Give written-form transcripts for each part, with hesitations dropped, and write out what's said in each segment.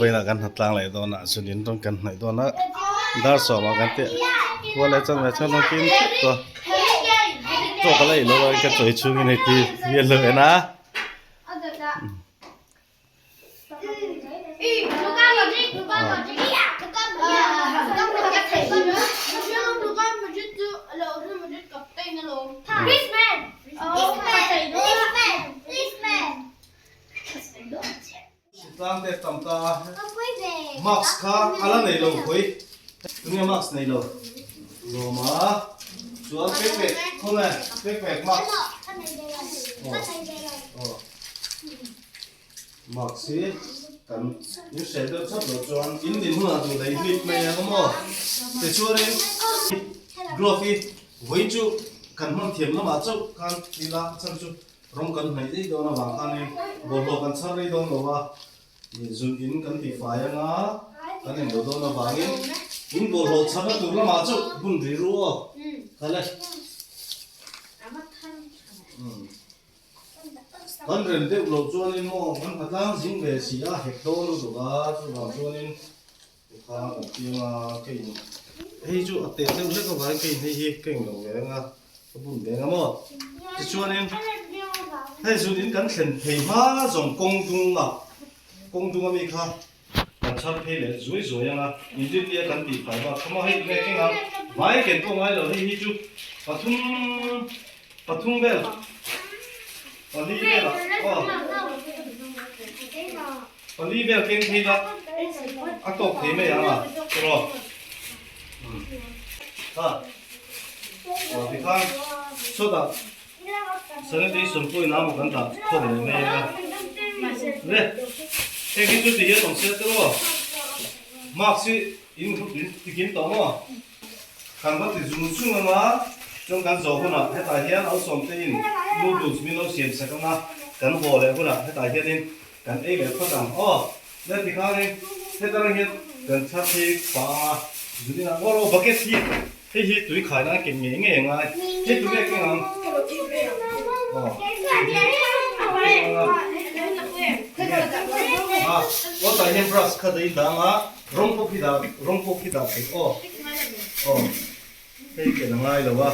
Vawiinah kan hnatlang leh dawn a chuan in rawn kan hnaih dawn a dar sawmah kan tih khua leh chuan ve chuan rawn kim theuh tawh a chaw ka la ei lo a ka chawi chhungin hei ti hi a lo en a. Tlang te tam ta a mask kha a la nei lo khawi tunge mask nei lo lawm a chuan pek pek khawnge pek pek mask aw mask hi kan in hreh deuh chhap loh chuan in din hunah duh lei hlip mai ang maw tichuanin glove hi vawiin chu kan hman thiam lamah chauh khan ila a chhan chu Rawng kan hnaih daih dawn avang khanin bawlhhlawh kan chhar rei dawn lo a, zun in kan tih fai anga kan englo dawn avangin in bawlhhlawh chharna tur lamah chauh bun ri ru aw khale. Kan rem deuh loh chuanin maw kan phatlang zing ve si a hek dawn lutuk a, chuvang chuanin Kha kan piang a ka in hei chu a teh deuh hlek avangin ka in hei hi ka in lo ve ang a ka bun ve ang a maw tichuanin hei zun in kan thlen phei hma zawng kawng dung a kawng dung ami kha kan chhar phei leh zuai zuai ang a inrinnia kan tih fai bak kha maw hei tunge keng ang vai ken pawh ngai lo hei hi chu pathum pathum vel pali vel ah aw. Pali vel keng phei la a tawk thei mai ang a tawh ha aw tikhan sawtah sanitation pawhin a maw kan dah khawm leh mai ang a le heng hi chu ti hian awm se tawh mask hi in in tikim tawh maw kan va ti zung zung ang a chuan kan zawh hunah hetah hian a sawm te in noodles min lo siam sak ang a kan haw leh hunah hetah hianin Kan ei leh phawt ang aw. Le ti khanin heta rang hian kan chhar phei pah ang a, zun inah aw aw bucket hi hei hi tui khai nan ken ngei ngei angai hei tu nge keng ang aw keng ang a a aw tah hian brush kha daih dang a rawng pawh khi dah rawng pawh khi dah thei aw aw hei ken angai lo a.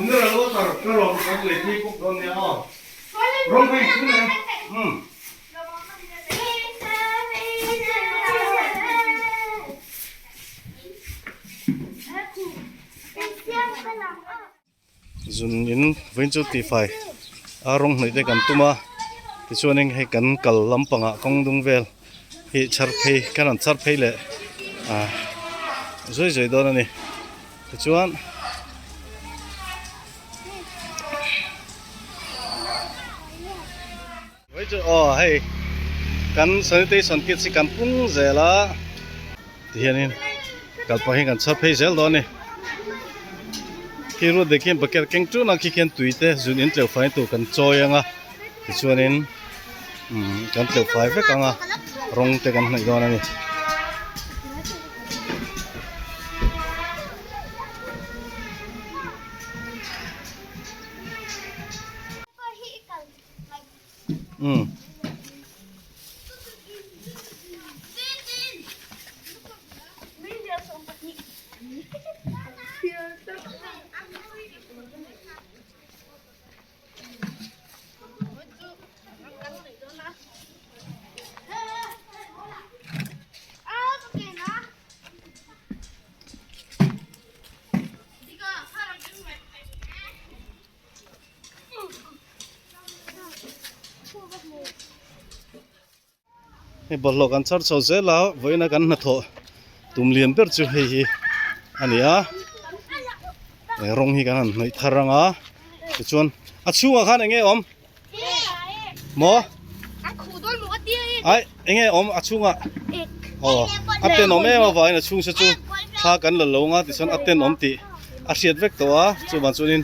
Mineral water ka rawn kan lei phei bawk dawn nia aw. Rawng phei chu nen. Um. Zun in vawiin chu tihfai a rawng hnaih te kan tum a tichuanin hei kan kal lampangah kawng dung vel hi chhar phei kan han chhar phei leh ah zui zui dawn a ni tichuan Vawiin chu aw hei kan sanitation kit hi kan pung zel a tihianin kalpang hi kan chhar phei zel dawn a ni khi ruat dek hian bucket keng tun a khi khian tui te zun in tleuh fai tur kan chawi ang a tichuanin umm kan tleuh fai vek ang a rawng te kan hnaih dawn a ni. Umm. Hei bawlhhlawh kan char chho zel a vawiina kan hnathawh tum lian ber chu hei hi a ni a he rawng hi kan han hnawih thar ang a tichuan a chhungah khan eng nge awm maw ai eng nge awm a chhungah aw a tenawm em avangin a chhung se chu thla kan la lo ang a tichuan a tenawm tih a hriat vek tawh a chuvang chuanin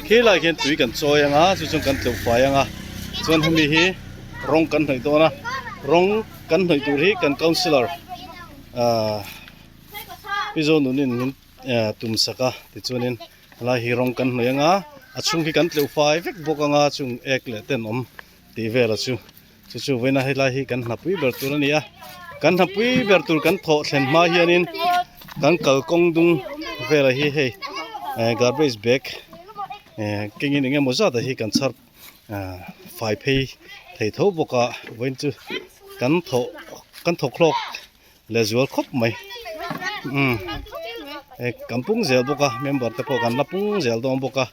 khi lai khian tui kan chawi ang a chu chuan kan tleuh fai ang a chuan hemi hi rawng kan hnawih dawn a rawng kan hnawih tur hi kan councillor ahh Pi Zonunin min tum sak a tichuanin helai hi rawng kan hnawih ang a. A chhung khi kan tleuh fai vek bawk anga chung ek leh tenawm tih vel a chu. Chu chu vawiina helai hi kan hnapui ber tur a ni a, kan hnapui ber tur kan thawh thlen hma hianin kan kalkawng dung velah hi hei eh garbage bag eh kengin eng emaw zat ah hi kan chhar ah fai phei thei tho bawk a vawiin chu kan thawh kan thawk hlawk leh zual khawp mai umm eh kan pung zel bawk a member te pawh kan la pung zel dawn bawk a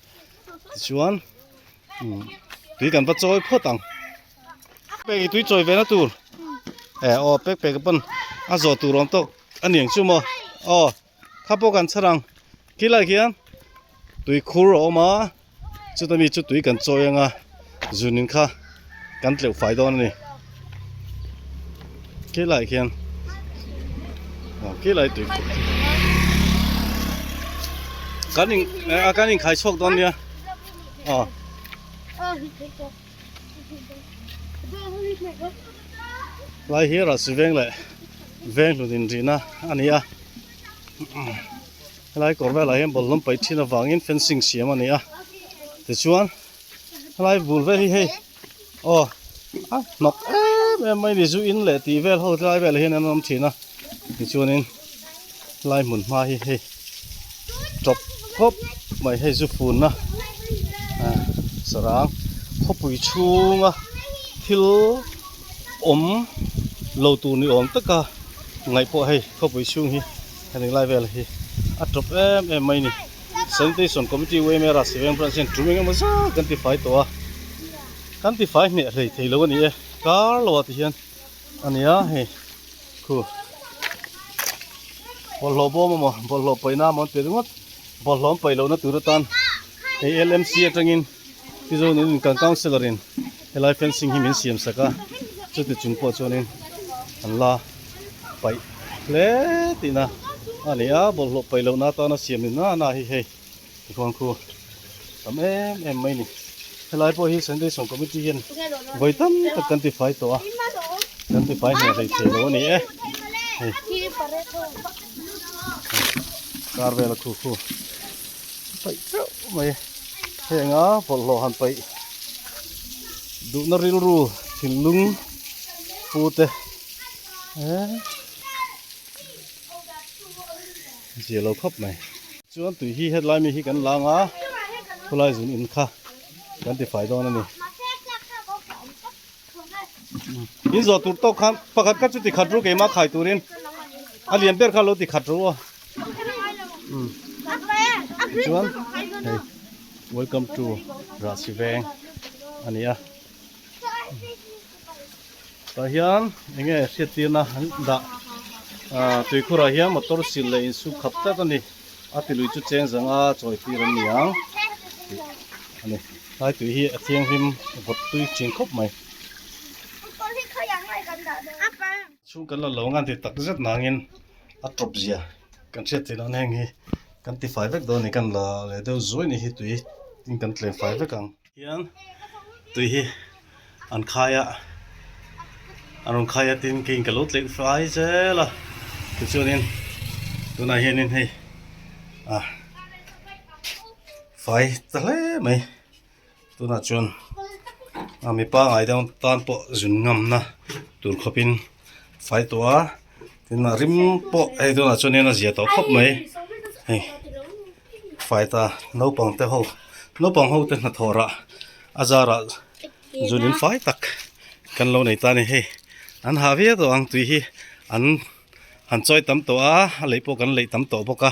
tichuan. Tui kan va chawi phawt ang. Pek i tui chawi ve na tur. E aw pek pek pawn a zawh tur awm tawk a niang chu maw. Aw kha pawh kan chhar ang. Khi lai khian tui khur a awm a chuta mi chu tui kan chawi anga zunin kha kan tleuh fai dawn a ni. Khi lai khian aw khi lai tui khur kan in a kan inkhai chhuak dawn nia. Aw. Lai hi Rasi veng leh veng hlun inrihna a ni a. Helai kawr velah hian bawlhhlawm paih thin avangin fencing siam a ni a. Tichuan helai bul vel hi hei aw a hnawk em em mai a ni zu in leh tih vel ho tlai velah hian an awm thin a. Tichuanin helai hmun hma hi hei tawp khawp mai hei zu funna ah sarang khawpui chhunga thil awm lo tur ni awm taka ngaih pawh hei khawpui chhung hi hemi lai vel hi a tawp em em mai a ni sanitation committee yma Rasi veng branch hian tum engemaw zat kan ti fai tawh a kan ti fai hneh hlei thei lo a ni e kar lo ah ti hian a ni a hei khu bawlhhlawh bawm emaw bawlhhlawh paihna emaw an ti ringawt bawlhhlawh an paih lohna tur atan hei L_M_C atangin Tizonunin kan councillor in helai fencing hi min siam sak a chuti chung pawh chuanin an la paih hle tihna a ni a bawlhhlawh paih lohna atana siam ni na na hi hei tikhuan khu tam em em mai a ni helai pawh hi sanitation committee hian vawi tam tak kan tifai tawh a kan tifai hneh hlei thei lo a ni e hei kar vela khu khu paih teuh mai henga bawlhhlawh han paih duhna rilru thinlung pu te eh zia lo khawp mai chuan tui hi hetlai mi hi kan lang a khulai zun in kha kan ti fai dawn a ni in zawh tur tawk khan pakhat kha chu ti khat ru keimah khai turin a lian ber kha lo ti khat ru aw tichuan hei welcome to Rahsi veng a ni a tah hian eng nge hriattirna an dah ah tuikhurah hian motor sil leh insuk khap tlat a ni a ti lui chu cheng zanga chawi tir an ni ang tih a ni tlai tui hi a thianghlim vawt tui thin khawp mai. Chhung kan la lo ngan ti tak zet nangin a tawp zia kan hriat theih loh heng hi kan ti fai vek dawn a ni kan la leh deuh zuai ni hi tui in kan tlem fai vek ang. Hian tui hi an khai a an rawn khai a tin keiin ka lo tleuh fai zel a tichuanin tunah hianin hei ah fai ta hle mai. Tunah chuan a mipa ngai deuh tan pawh zun ngamna tur khawpin fai tawh a tin a rim pawh hei tunah chuan hian a zia tawh khawp mai hei fai ta naupang te ho naupang ho te hnathawh rah a zarah zun in fai tak kan lo nei ta a ni hei an ha viau tawh ang tui hi an han chawi tam tawh a a leih pawh kan leih tam tawh bawk a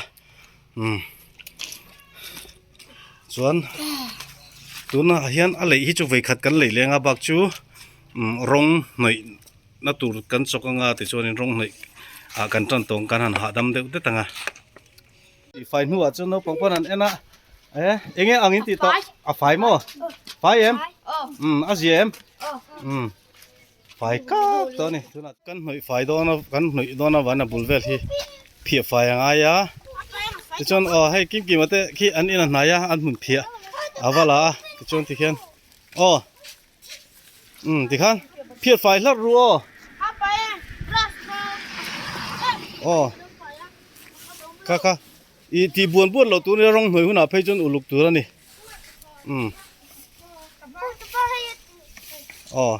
umm. Chuan tunah hian a leih hi chu vawikhat kan leih leng a bak chu umm rawng hnawih na tur kan chawk anga tichuanin rawng hnawih ah kan tan tawng kan han hahdam deuh det ang a. Tih fai hnuah chuan naupang pawn an en a e enge ang in tih tawh a fai maw fai em umm a zia em umm fai kak tawh a ni tunah kan hnawih fai dawn a kan hnawih dawn avangin a bul vel hi phiah fai a ngai a tichuan aw hei kim kima te khi an in a hnai a an hmun phiah a va la a tichuan tikhian aw umm tikhan phiah fai hlarh ru aw aw kha kha ih tih buan buan loh tur nia rawng hnawih hunah phei chuan uluk tur a ni. Umm. Aw.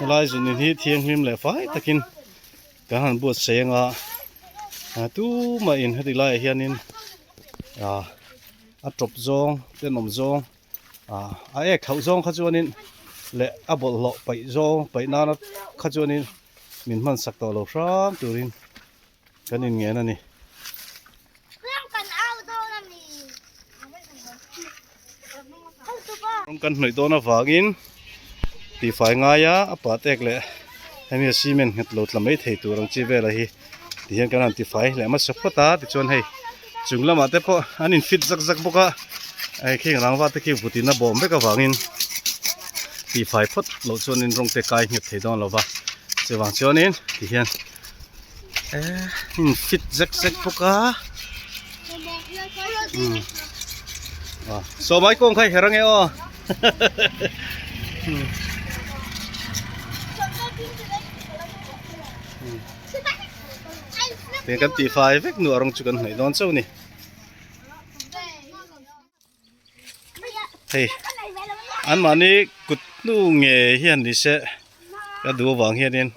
Helai zunin hi thianghlim leh fai takin kan han buatsaih anga tumah in heti laiah hianin ah a tawp zawng tenawm zawng ah a ek thlauh zawng kha chuanin leh a bawlhhlawh paih zawng paih nana kha chuanin min hman sak tawh lo hram turin kan inngen a ni. Rawng kan hnawih dawn avangin tihfai ngaia a pah tek leh hemi a cement nghet lo tla mai thei tur ang chi vela hi tihian kan han tifai leh hmasa phawt a tichuan hei chung lamah te pawh an in fit zak zak bawk a hei khing rangva te khi vutin a bawm vek avangin tihfai phawt loh chuanin rawng te kai nghet thei dawn lo va chuvang chuanin tihian. In fit zek zek bawk a sawmai kawng kha i her ange aw tiang kan tih fai vek nuah rawng chu kan hnaih dawn chauh a ni. Hei anmahni kut hnu nge hian ni se ka duh avang hianin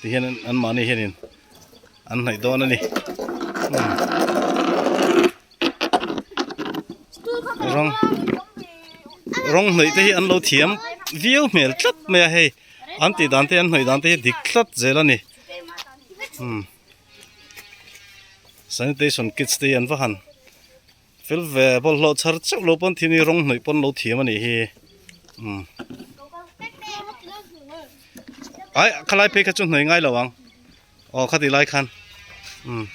tihian anmahni hianin an hnaih dawn a ni rawng rawng hnaih te hi an lo thiam viau hmel tlat mai a hei an tih dan te an hnaih dan te hi dik tlat zel a ni sanitation kits te hi an va han. Fel ve bawlhhlawh chhar chauh lo pawn thil hi rawng hnawih pawn lo thiam a nih hi umm ai khalai phei kha chu hnawih ngai lo ang aw khati lai khan umm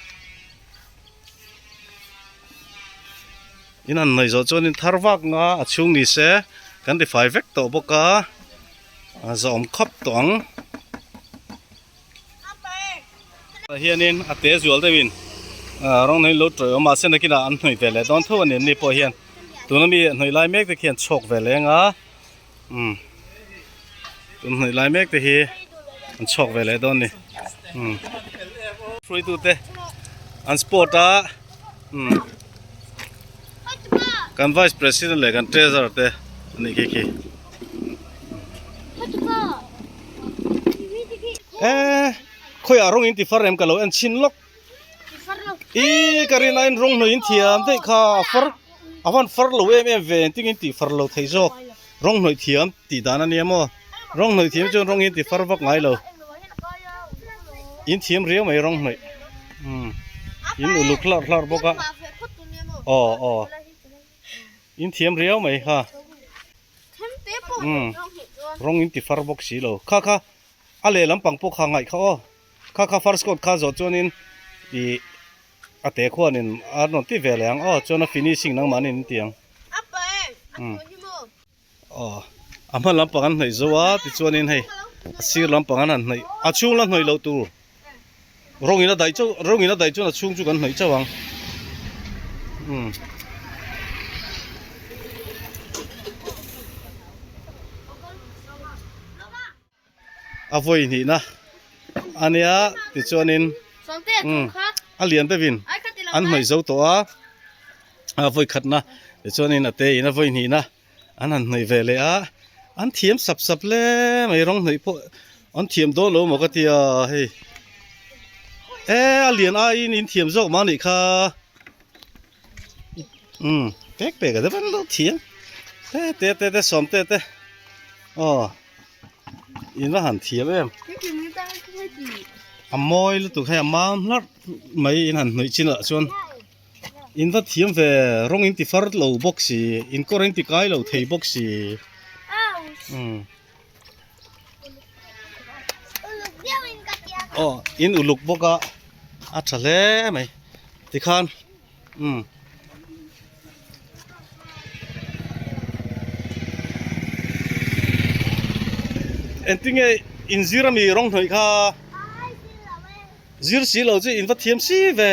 in han hnawih zawh chuan in thar vak nga a chhung ni se kan ti fai vek tawh bawk a a zawm khawp tawh ang. Tah hianin a te zual deuhin ah rawng hnawih lo tawih awm a mahse nakinah an hnawih ve leh dawn tho a ni anni pawh hian tuna mi hnawih lai mek te khian chhawk ve leng a umm tun hnawih lai mek te hi an chhawk ve leh dawn a ni umm hruaitu te an sport a umm kan vice president leh kan treasurer te a nih khi khi. Eh, khawiah rawng in ti far em ka lo en chhin lawk. I ka rin aiin rawng hnawih in thiam daih kha a far a van far lo em em ve engtin in tih far lo thei zawk rawng hnawih thiam tih dan a nia maw rawng hnawih thiam chuan rawng in ti far vak ngai lo in thiam riau mai rawng hnawih umm in uluk hlarh hlarh bawk a aw aw in thiam riau mai kha. Umm rawng in ti far bawk si lo kha kha a leh lampang pawh kha ngaih kha aw kha kha first coat kha zawh chuanin ih a te khuanin a rawn ti ve leh ang aw chuan a finishing nangmahni an ti ang umm aw a hma lampang an hnawih zo a tichuanin hei a sir lampang an han hnawih a chhung la hnawih loh tur rawng in a daih chauh rawng in a daih chuan a chhung chu kan hnawih chauh ang umm. A vawi hnihna a nia tichuanin umm a lian deuhin an hnawih zo tawh a a vawi khatna tichuanin a te in a vawi hnihna. An han hnawih ve leh a, an thiam sap sap hle mai rawng hnawih pawh an thiam dawn lo maw ka ti a hei e a lian aiin in thiam zawk mah anih kha umm pek pek a deuh an lo thiam te te te te sawm te te aw in va han thiam em a mawi lutuk hei a mam hlarh mai in han hnawih chin ah chuan. In va thiam ve rawng in ti far lo bawk si in kawr in ti kai lo thei bawk si umm aw in uluk bawk a a tha hle mai tikhan umm. Engtinge in zir ami rawng hnawih kha. Zir si lo chu in va thiam si ve.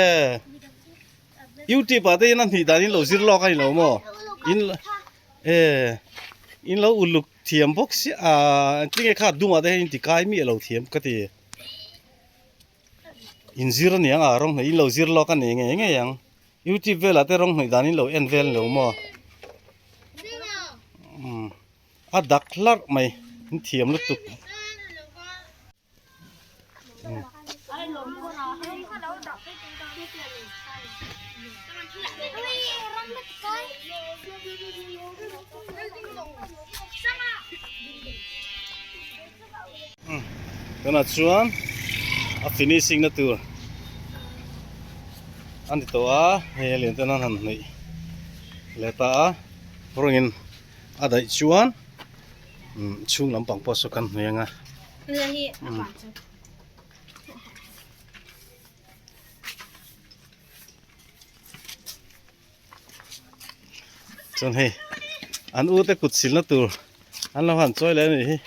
Youtube ah te hian a hnih dan in lo zir lawk a ni lo maw? In e in lo uluk Thiam bawk si a tinge kha dungah te hian in ti kai miah lo thiam ka ti. In zir a niang a rawng hnawih in lo zir lawk a ni ngei ngei ang. Youtube velah te rawng hnawih dan in lo en vel lo maw. Umm a dak hlarh mai in thiam lutuk. Tunah chuan a finishing na tur a ni tawh a hei a lian ten an han hnaih leh ta a rawngin a daih chuan chhung lampang pawh saw kan hnaih ang a. Chuan hei an u te kut silna tur an lo han chawi leh a nih hi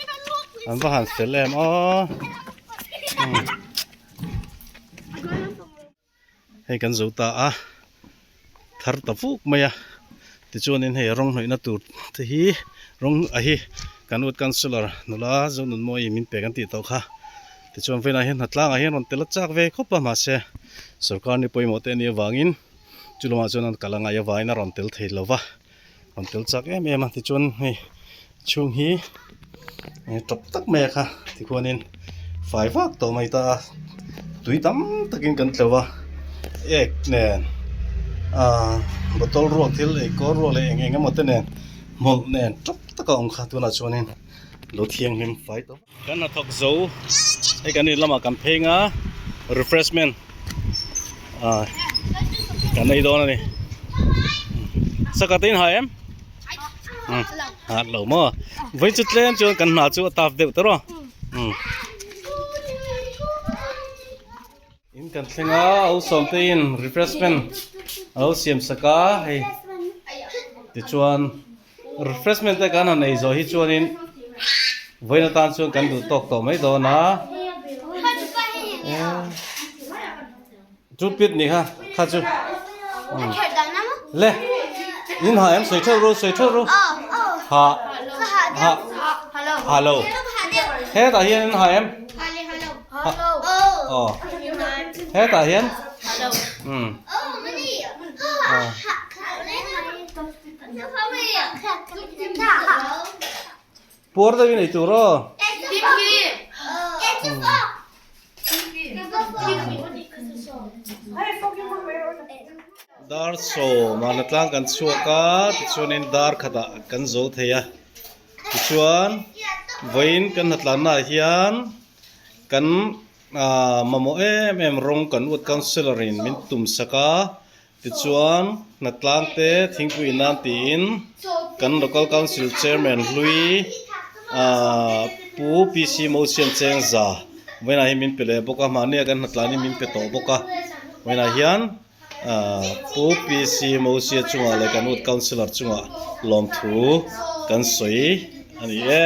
an va han fel em aw hei kan zo ta a thar ta vuk mai a tichuanin hei rawng hnawihna tur te hi rawng a hi kan ut councillor nula Zonunmawii min pek an tih tawh kha tichuan vawiinah hian hnatlangah hian rawn tel a chak ve khawp a mahse sorkar ni pawimawh te a nih avangin. Chu lamah chuan an kal a ngaih avangin a rawn tel thei lo va, rawn tel chak em em a tichuan hei chhung hi tawp tak mai a kha tikhuanin fai vak tawh mai ta a tui tam takin kan tleuh a ek nen ahh bottle ruak thil ei kawr ruak leh eng eng emaw te nen hmawlh nen tawp taka awm kha tunah chuanin lo thianghlim fai tawh. Kan hnathawk zo hei kan in lamah kan pheng a refreshment ah kan ei dawn a ni saka te in ha em hat lo maw vawi chu tlem chuan kan hna chu a taf deuh ta rawh in kan thleng a au sawm te in refreshment a lo siam sak a hei tichuan. Refreshment te kan han ei zawh hi chuanin vawiin atan chuan kan duh tawk tawh mai dawn a. Chu pit ni kha kha chu. Le in ha em sawi theuh ru sawi theuh ru. Ha ha ha lo. Hetah hian in ha em? Aw. Hetah hian? Um. Puar deuhin ei tur aw. Dar sawm ah latlang kan chhuak a tichuanin dar khatah kan zo thei a tichuan vawiin kan hnatlanna ah hian kan ah mamawh em em rawng kan ut councillor in min tum sak a. Tichuan, hnatlang te thingpui nan tiin kan Local Council Chairman hlui ahh Pu PC Mosian Chengza vawiinah hian min pe leh bawk a, mahnia kan hnatlan hi min pe tawh bawk a, vawiinah hian ahh Pu PC Mosia chungah leh kan Ward Councillor chungah lawmthu kan sawi a ni e.